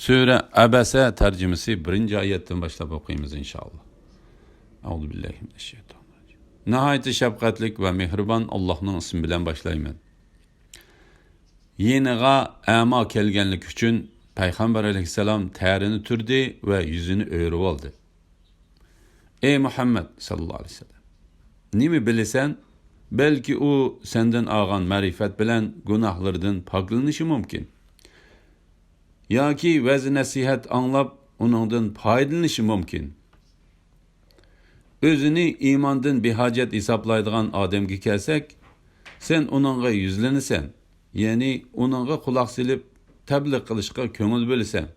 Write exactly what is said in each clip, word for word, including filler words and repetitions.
سۈرە ئەبەسە تەرجىمىسى بىرىنچى ئايەتتىن باشلاپ ئوقۇيمىز، ئىنشائاللا. ئەئۇزۇ بىللاھى مىنەششەيتانىررەجىم. ناھايىتى شەپقەتلىك ۋە مېھرىبان ئاللاھنىڭ ئىسمى بىلەن باشلايمەن. يېنىغا ئەما كەلگەنلىكى ئۈچۈن پەيغەمبەر ئەلەيھىسسالام تەرىنى تۈردى ۋە يۈزىنى ئۆرۈۋالدى. ئەي مۇھەممەد ساللاللاھۇ ئەلەيھى ۋەسەللەم، نېمە بىلىسەن؟ بەلكى ئۇ سەندىن ئالغان مەرىپەت بىلەن گۇناھلىرىدىن پاكلىنىشى مۇمكىن. ياكى ۋەز-نەسىھەت ئاڭلاپ، ئۇنىڭدىن پايدىلىنىشى مۇمكىن. ئۆزىنى ئىماندىن بىھاجەت ھېسابلايدىغان ئادەمگە كەلسەك، سەن ئۇنىڭغا يۈزلىنىسەن، يەنى ئۇنىڭغا قۇلاق سېلىپ، تەبلىغ قىلىشقا كۆڭۈل بۆلىسەن.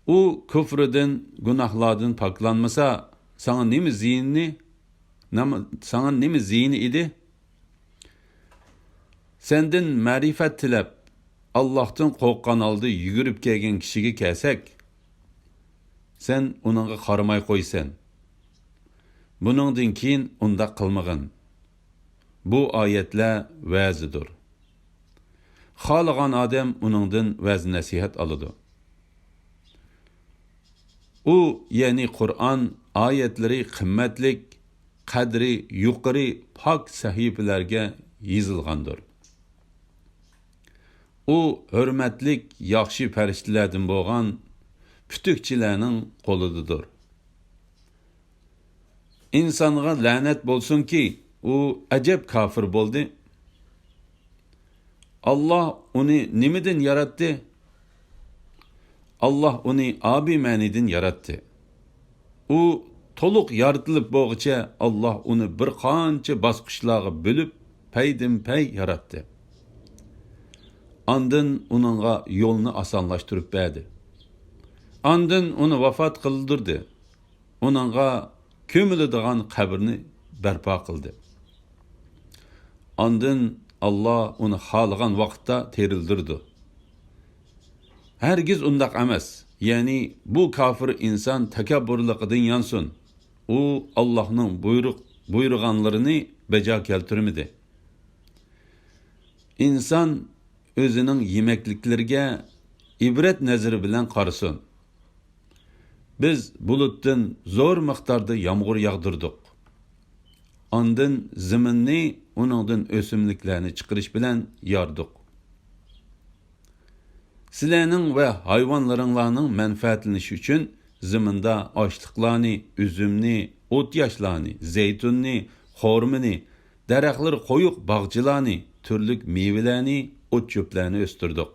ئۇ كۇفرىدىن، گۇناھلاردىن پاكلانمىسا، ساڭا نېمە زىيىنى، نام-، ساڭا نېمە زىيىنى ئىدى؟ سەندىن مەرىپەت تىلەپ، ئاللاھتىن قورققان ھالدا يۈگۈرۈپ كەلگەن كىشىگە كەلسەك، سەن ئۇنىڭغا قارىماي قويىسەن. بۇنىڭدىن كېيىن ئۇنداق قىلمىغىن. بۇ ئايەتلەر ۋەزىدۇر. خالىغان ئادەم ئۇنىڭدىن ۋەز-نەسىھەت ئالىدۇ. ئۇ، يەنى قۇرئان ئايەتلىرى قىممەتلىك، قەدرى يۇقىرى پاك سەھىپىلەرگە يېزىلغاندۇر. ئۇ ھۆرمەتلىك ياخشى پەرىشتىلەردىن بولغان پۈتۈكچىلەرنىڭ قولىدىدۇر. ئىنسانغا لەنەت بولسۇنكى، ئۇ ئەجەب كاپىر بولدى. ئاللاھ ئۇنى نېمىدىن ياراتتى؟ ئاللاھ ئۇنى ئابىمەنىدىن ياراتتى. ئۇ تولۇق يارىتىلىپ بولغۇچە ئاللاھ ئۇنى بىر قانچە باسقۇچلارغا بۆلۈپ، پەيدىنپەي ياراتتى. ئاندىن ئۇنىڭغا يولنى ئاسانلاشتۇرۇپ بەردى. ئاندىن ئۇنى ۋاپات قىلدۇردى. ئۇنىڭغا كۆمۈلىدىغان قەبرىنى بەرپا قىلدى. ئاندىن ئاللاھ ئۇنى خالىغان ۋاقىتتا تىرىلدۈرىدۇ. ھەرگىز ئۇنداق ئەمەس. يەنى بۇ كاپىر ئىنسان تەكەببۇرلۇقىدىن يانسۇن. ئۇ ئاللاھنىڭ بۇيرۇق-، بۇيرۇغانلىرىنى بەجا كەلتۈرمىدى. ئىنسان ئۆزىنىڭ يېمەكلىكلىرىگە ئىبرەت نەزىرى بىلەن قارىسۇن. بىز بۇلۇتتىن زور مىقداردا يامغۇر ياغدۇردۇق. ئاندىن زېمىننى ئۇنىڭدىن ئۆسۈملۈكلەرنى چىقىرىش بىلەن ياردۇق. سىلەرنىڭ ۋە ھايۋانلىرىڭلارنىڭ مەنپەئەتلىنىشى ئۈچۈن زېمىندا ئاشلىقلارنى، ئۈزۈمنى، ئوتياشلارنى، زەيتۇننى، خورمىنى، دەرەخلىرى قويۇق باغچىلارنى، تۈرلۈك مېۋىلەرنى، ئوت-چۆپلەرنى ئۆستۈردۇق.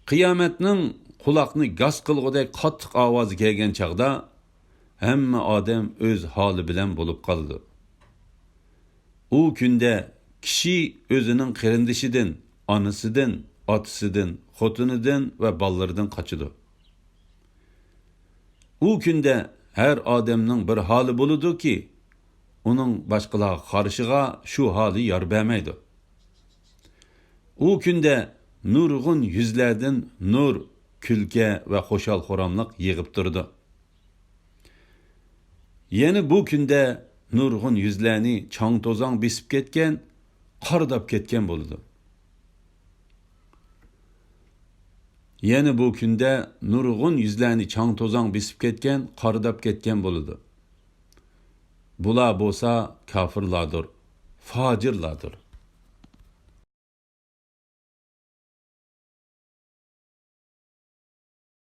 قىيامەتنىڭ قۇلاقنى گاس قىلغۇدەك قاتتىق ئاۋازى كەلگەن چاغدا، ھەممە ئادەم ئۆز ھالى بىلەن بولۇپ قالىدۇ. ئۇ كۈندە كىشى ئۆزىنىڭ قېرىندىشىدىن، ئانىسىدىن، ئاتىسىدىن، خوتۇنىدىن ۋە بالىلىرىدىن قاچىدۇ. ئۇ كۈندە ھەر ئادەمنىڭ بىر ھالى بولىدۇكى، ئۇنىڭ باشقىلارغا قارىشىغا شۇ ھالى يار بەرمەيدۇ. ئۇ كۈندە نۇرغۇن يۈزلەردىن نۇر، كۈلكە ۋە خۇشال-خۇراملىق يېغىپ تۇرىدۇ. يەنە بۇ كۈندە نۇرغۇن يۈزلەرنى چاڭ-توزاڭ بېسىپ كەتكەن، قارىداپ كەتكەن بولىدۇ. يەنە بۇ كۈندە نۇرغۇن يۈزلەرنى چاڭ-توزاڭ بېسىپ كەتكەن، قارىداپ كەتكەن بولىدۇ. بۇلار بولسا كاپىرلاردۇر، فاجىرلاردۇر.